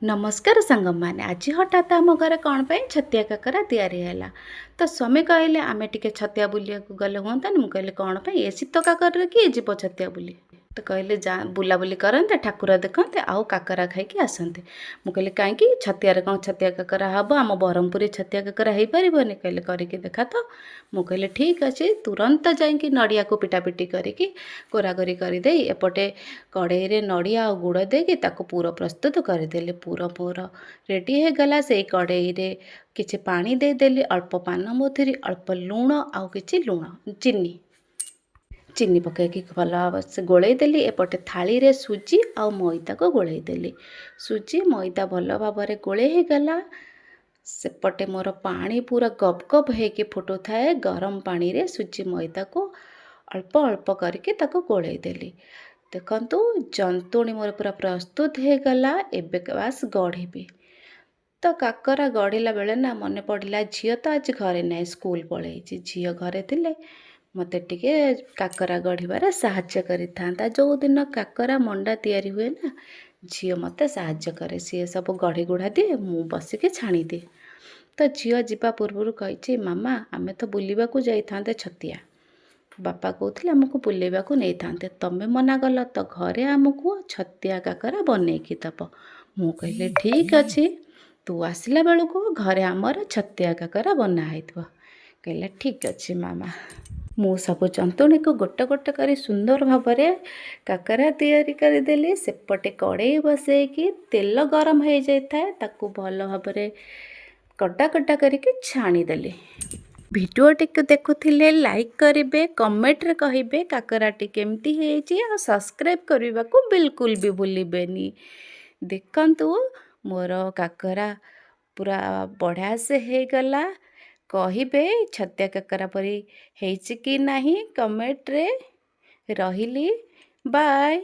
ନମସ୍କାର ସାଙ୍ଗମାନେ, ଆଜି ହଠାତ୍ ଆମ ଘରେ କ'ଣ ପାଇଁ ଛତିଆ କାକରା ତିଆରି ହେଲା। ତ ସ୍ୱାମୀ କହିଲେ, ଆମେ ଟିକେ ଛତିଆ ବୁଲିବାକୁ ଗଲେ ହୁଅନ୍ତାନି? ମୁଁ କହିଲି, କ'ଣ ପାଇଁ? ଏ ଶୀତ କାକରରେ କିଏ ଯିବ ଛତିଆ ବୁଲି? ତ କହିଲେ, ଯା ବୁଲାବୁଲି କରନ୍ତେ, ଠାକୁର ଦେଖନ୍ତେ ଆଉ କାକରା ଖାଇକି ଆସନ୍ତେ। ମୁଁ କହିଲି, କାହିଁକି? ଛତିଆରେ କ'ଣ ଛତିଆ କାକରା ହେବ? ଆମ ବ୍ରହ୍ମପୁରରେ ଛତିଆ କାକରା ହେଇପାରିବନି? କହିଲେ, କରିକି ଦେଖା ତ। ମୁଁ କହିଲି, ଠିକ୍ ଅଛି। ତୁରନ୍ତ ଯାଇକି ନଡ଼ିଆକୁ ପିଟାପିଟି କରିକି କୋରାକୋରି କରିଦେଇ ଏପଟେ କଡ଼େଇରେ ନଡ଼ିଆ ଆଉ ଗୁଡ଼ ଦେଇକି ତାକୁ ପୁର ପ୍ରସ୍ତୁତ କରିଦେଲି। ପୁର ପୁର ରେଡ଼ି ହେଇଗଲା। ସେଇ କଡ଼େଇରେ କିଛି ପାଣି ଦେଇଦେଲି, ଅଳ୍ପ ପାନମଧୁରୀ, ଅଳ୍ପ ଲୁଣ ଆଉ କିଛି ଲୁଣ ଚିନି ଚିନି ପକାଇକି ଭଲ ଭାବରେ ଗୋଳେଇ ଦେଲି। ଏପଟେ ଥାଳିରେ ସୁଜି ଆଉ ମଇଦାକୁ ଗୋଳେଇ ଦେଲି। ସୁଜି ମଇଦା ଭଲ ଭାବରେ ଗୋଳେଇ ହେଇଗଲା। ସେପଟେ ମୋର ପାଣି ପୁରା ଗବ ଗବ ହେଇକି ଫୁଟୁଥାଏ। ଗରମ ପାଣିରେ ସୁଜି ମଇଦାକୁ ଅଳ୍ପ ଅଳ୍ପ କରିକି ତାକୁ ଗୋଳେଇ ଦେଲି। ଦେଖନ୍ତୁ, ଜନ୍ତୁଣି ମୋର ପୁରା ପ୍ରସ୍ତୁତ ହେଇଗଲା। ଏବେ ବାସ୍ ଗଢ଼ିବି। ତ କାକରା ଗଢ଼ିଲା ବେଳେ ନା ମନେ ପଡ଼ିଲା, ଝିଅ ତ ଆଜି ଘରେ ନାହିଁ, ସ୍କୁଲ ପଳେଇଛି। ଝିଅ ଘରେ ଥିଲେ ମୋତେ ଟିକେ କାକରା ଗଢ଼ିବାରେ ସାହାଯ୍ୟ କରିଥାନ୍ତା। ଯେଉଁଦିନ କାକରା ମଣ୍ଡା ତିଆରି ହୁଏ ନା, ଝିଅ ମୋତେ ସାହାଯ୍ୟ କରେ। ସିଏ ସବୁ ଗଢ଼ି ଗୁଢ଼ା ଦିଏ, ମୁଁ ବସିକି ଛାଣିଦିଏ। ତ ଝିଅ ଯିବା ପୂର୍ବରୁ କହିଛି, ମାମା, ଆମେ ତ ବୁଲିବାକୁ ଯାଇଥାନ୍ତେ ଛତିଆ, ବାପା କହୁଥିଲେ ଆମକୁ ବୁଲେଇବାକୁ ନେଇଥାନ୍ତେ, ତମେ ମନା କଲ, ତ ଘରେ ଆମକୁ ଛତିଆ କାକରା ବନେଇକି ଦେବ। ମୁଁ କହିଲି, ଠିକ୍ ଅଛି, ତୁ ଆସିଲା ବେଳକୁ ଘରେ ଆମର ଛତିଆ କାକରା ବନା ହେଇଥିବ। କହିଲା, ଠିକ୍ ଅଛି ମାମା। ମୁଁ ସବୁ ଜନ୍ତୁଣୀକୁ ଗୋଟେ ଗୋଟେ କରି ସୁନ୍ଦର ଭାବରେ କାକରା ତିଆରି କରିଦେଲି। ସେପଟେ କଡ଼େଇ ବସେଇକି ତେଲ ଗରମ ହେଇଯାଇଥାଏ, ତାକୁ ଭଲ ଭାବରେ କଡ଼ା କଡ଼ା କରିକି ଛାଣିଦେଲି। ଭିଡ଼ିଓଟିକୁ ଦେଖୁଥିଲେ ଲାଇକ୍ କରିବେ, କମେଣ୍ଟରେ କହିବେ କାକରାଟି କେମିତି ହେଇଛି ଆଉ ସବସ୍କ୍ରାଇବ୍ କରିବାକୁ ବିଲକୁଲ ବି ଭୁଲିବେନି। ଦେଖନ୍ତୁ, ମୋର କାକରା ପୁରା ବଢ଼ିଆ ସେ ହେଇଗଲା। କହିବେ ଛତିଆ କାକରା ପରି ହେଇଛି କି ନାହିଁ କମେଣ୍ଟରେ। ରହିଲି, ବାଏ।